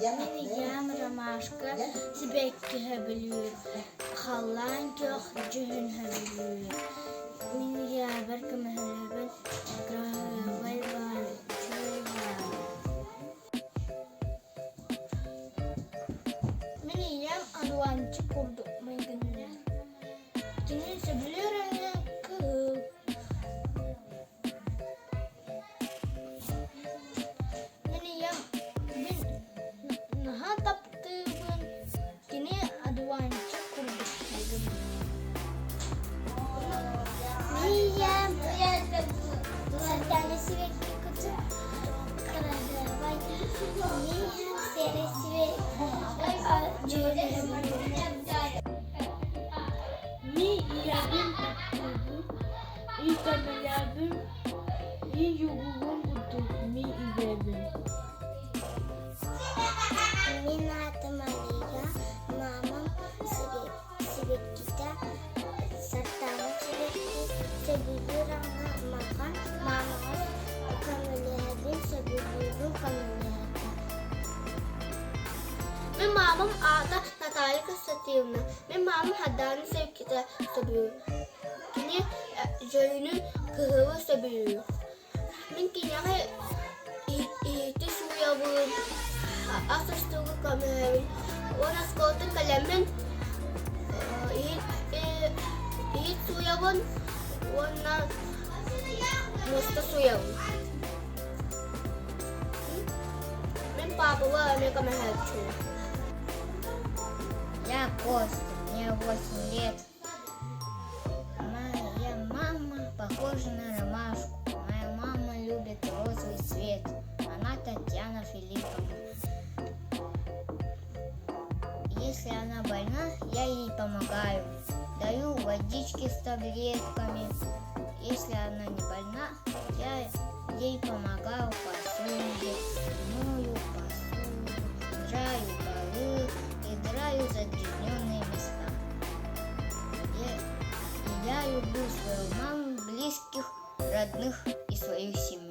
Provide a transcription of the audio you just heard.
Мин ийэм ромашка сибэкки сөбүлүүр, халлаан күөх дьүһүн сөбүлүүр. Мин ийэбэр көмөлөһөбүн, кыраһыабай баар, үчүгэй баар. Мин ийэм одуванчик курдук майгынныыр. Кини сөбүлүүр өҥө кыһыл. Мин ийэм мин наһаа таптыыбын, кини одуванчик курдук майгынныыр. Мин ийэм Сардана сибэкки курдук кыраһыабай. Мин ийэм серый Мин ийэбин таптыыбын, иккэмэлээбин, мин югугум курдук мин ийэбин. Мин аатым Мария, мамам сибэккитэ Сардаана сибэкки сөбүлүүр аҥа маҕан, маамаҕа көмөлөһөбүн, сөбүлүүбүн көмөлөһөргө. Мин маамам аата Наталья Константиновна. Мин маамам Сардаана сибэккитэ сөбүлүүр. Кини дьөйүнүн кыһылы сөбүлүүр. Мин киниэхэ иһити сууйабын, ас астыырга көмөлөһөбүн уонна оскуолаттан кэлэммин иһит сууйабын уонна муоста сууйабын. Мин паапабар эмиэ көмөлөһөөччүбүн. Я Костя, мне 8 лет. Моя мама похожа на ромашку. Моя мама любит розовый цвет. Она Татьяна Филипповна. Если она больна, я ей помогаю. Даю водички с таблетками. Если она не больна, я ей помогаю посуде, мою посуду, драю полы и драю загрязненные места. Я, я люблю свою маму, близких, родных и свою семью.